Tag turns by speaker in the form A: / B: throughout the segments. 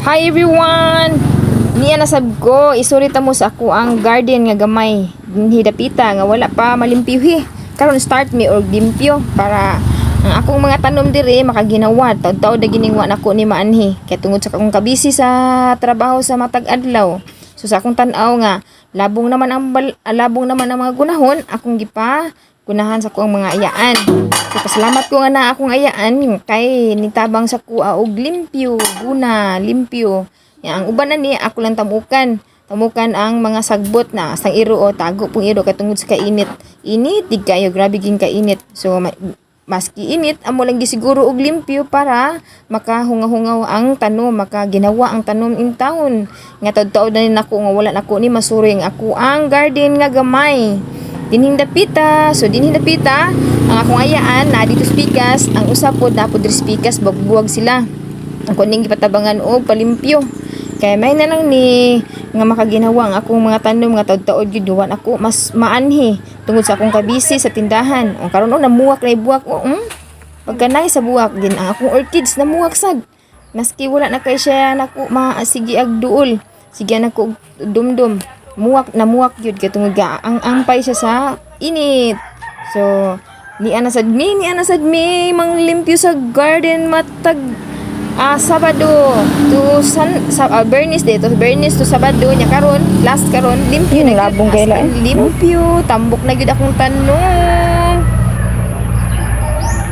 A: Hi everyone! Niya nasab ko, isurita mo sa ako ang garden nga gamay. Dinhi dapita nga wala pa malimpyuhi. Karon start mi og limpyo para ang akong mga tanom diri makaginawa. Taud-taud na gining wa nako ni maanhi. Kay tungod sa akong kabisi sa trabaho sa matag adlaw. So sa akong tan-aw nga labong naman ang mga gunahon akong gipa gunahan sa akong mga ayaan. So pasalamat ko nga na akong ayaan kay nitabang sa kuha og limpyo, guna, limpyo. Ya, ang uban na ni ako lang tamukan. Tamukan ang mga sagbot na sang iro o tago pong iro kay tungod sa kainit. Init di kayo, grabe ging kainit. So maski init amo lang gisiguro og limpyo para makahungaw-hungaw ang tanom, makaginawa ang tanom in town. Nga taud-taud na ni nako nga wala nako ni masuring ako ang garden nga gamay. Dinhing dapita, so dinhing dapita, ang akong ayaan na dito spikas, ang usa pod na pod diri spikas, buwag sila. Ang kuning gipatabangan og palimpyo. Kay may na lang ni nga makaginawa ang akong mga tanom nga taud-taud gyud duwan ako mas maanhi tungod sa akong kabisi sa tindahan. O karon o namuwak na ibuwak o. Pagkanay sa buwak din ang akong orchids namuwak sad. Maski wala na kay siya nako maasigi ag duol. Sige nako og dumdum. Muwak namuwak gyud kay tungod ga ang ampay siya sa init. So niana sad mi manglimpyo sa garden matag Sabado to san sa Bernis day to Bernis to Sabado nya karon last karon limpyo na gyud.
B: Labong
A: As
B: kay la,
A: in,
B: eh.
A: limpyo tambok na gyud akong tanom.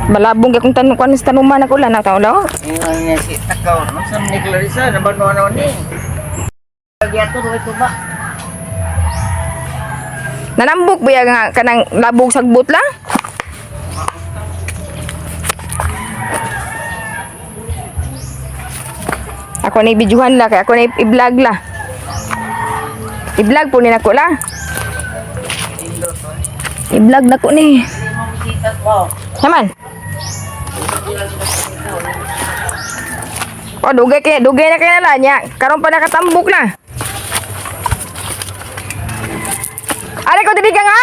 B: Malabong kay kung tanong kuan sa tanuman ako lang na law.
C: Ingon niya si Takaw, no? Sa ni Clarissa, nabanuan ni. Lagi ato, ruwi ko ba?
B: Nanambok ba ya nga kanang labog sagbot la? Ako na ibidyuhan la kay ako na i-vlog la. I-vlog po ni nako la. I-vlog nako ni. Naman. Oh, dugay kay dugay na kay na la nya. Karon pa nakatambok na. Are ko dili ka nga.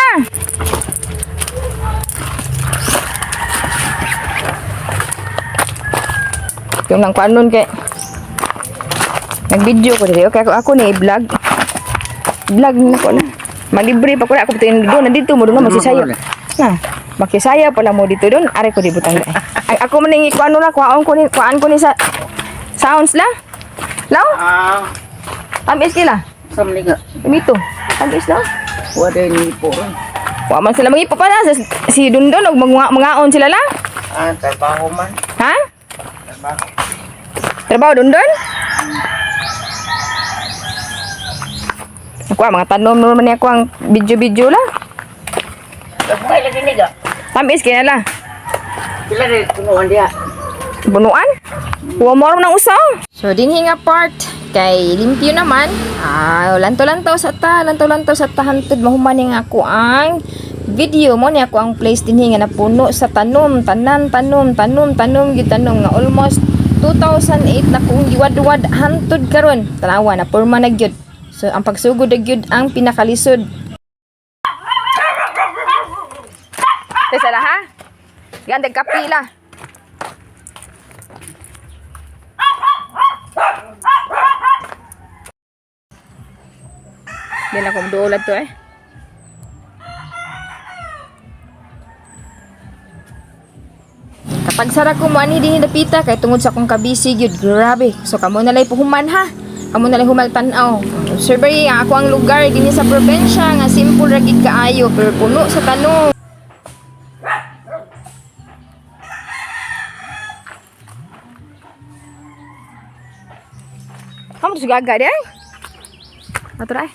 B: Yung nang kuanon kay nag-video ko dili. Okay, ako ni i-vlog. Vlog na ko na. Malibre pa ko na ako tingin doon nandito mo doon na magsisayo. Na, makisaya pala mo dito doon. Are ko di butang. Ay, ako man ning kuano na kuaon ko ni kuan ko ni sa sounds la. Law,
C: Ah,
B: tamis kila.
C: sa ni ka.
B: Mito. Tamis la.
C: Wala ni po.
B: Wa man sila mangipo pa na si Dundon og mangaon sila la.
C: Ah, trabaho man.
B: Ha?
C: Trabaho.
B: Trabaho Dundon? Ako ang mga tanom naman niya ako ang video-video la.
C: Trabaho lagi ni ka.
B: Tamis kaya la.
C: Sila rin punuan diha.
B: Bunuan? Wa mo nang usaw.
A: So dinhi nga part kay limpyo naman. Ah, lantaw-lantaw sa ta, lantaw-lantaw sa ta hantod mahuman ni nga ako ang video mo ni ako ang place dinhi nga napuno sa tanom, tanan tanom, tanom, tanom gyud tanom nga almost 2008 na kung giwadwad hantod karon. Tanawa na porma na gyud. So ang pagsugod na gyud ang pinakalisod.
B: Tesa la ha? Ganda kapila. Yan ako duulat to eh.
A: Kapag sara ko mo ani dinhi dapita kay tungod sa akong kabisi gyud grabe. So kamo na lay puhuman ha. Kamo na lay humaltan-aw. Survey ang ako ang lugar dinhi sa probinsya nga simple ra gid kaayo pero puno sa tanom.
B: Kamu tuh gaga deh. Atur ay.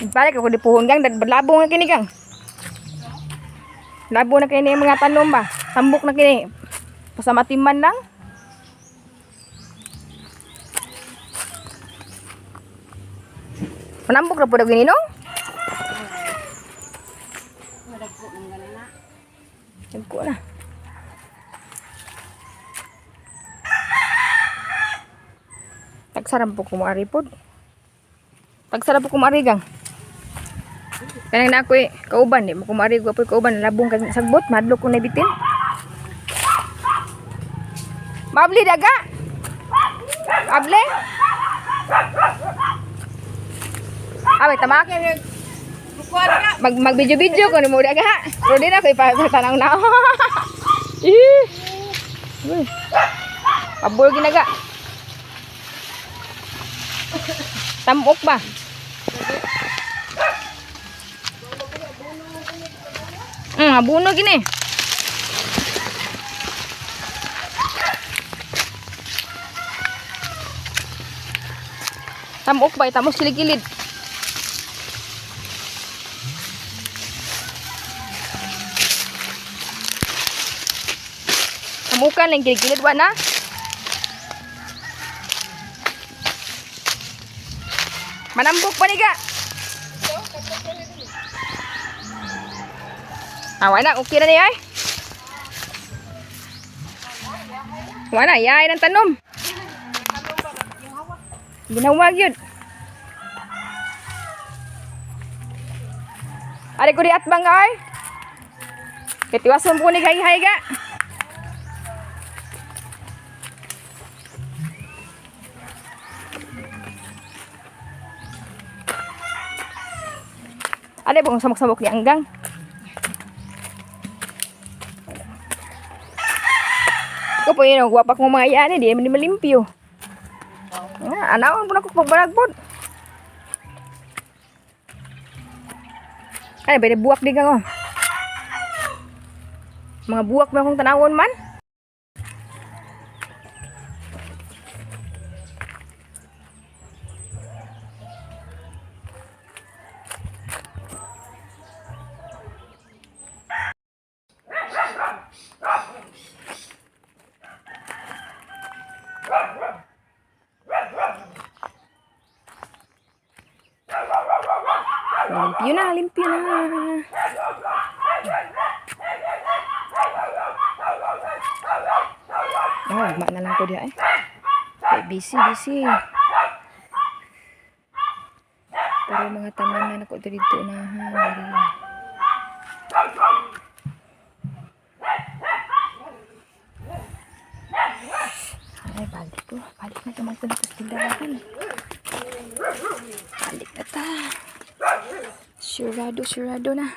B: Balik ako di puhon gang, dad labong na kini gang. Labo na kini ang mga tanom ba. Tambok na kini. Basta matiman lang. Manambok na po daw gini no? Nagko na.
A: Tagsaram po ko maari pod. Tagsaram po ko maari gang.
B: Kanang na ako'y kauban, di mo kumari ko apoy kauban, labong kag sagbot, madlok ko na bitin. Mabli daga. Able? Ah, may tamak. Mag mag-video-video ko mo daga. Pero di na ko ipatanaw na. Ih. Uy. Pabor ginaga. Tamok ba? Abuno gini. Tamok ba? Tamok kilig-kilid. Tamukan lang kilig-kilid wa na. Manambok pa ni ka. Ah, wala. Okay na niya ay. Wala, yay ng tanom. Ginawag yun. Ari ko di atbang ay. Katiwason po ni hay ga. Ari pong samok-samok ni Anggang. Ko po yun, guwapak mo mga yan, eh, di man malimpyo. Nga, anaon po na ko pagbaragbod. Ay, pwede buwak di ka ko. Mga buwak ba akong tanawon man? Limpyo na, limpyo na. Oh, ma na lang ko diha eh. Kay busy, busy. Pero mga taman na nako dito na ha. Diri. Ay, balik ko. Balik na tumang ko na sa tindahan. Balik na ta. Surado, surado na.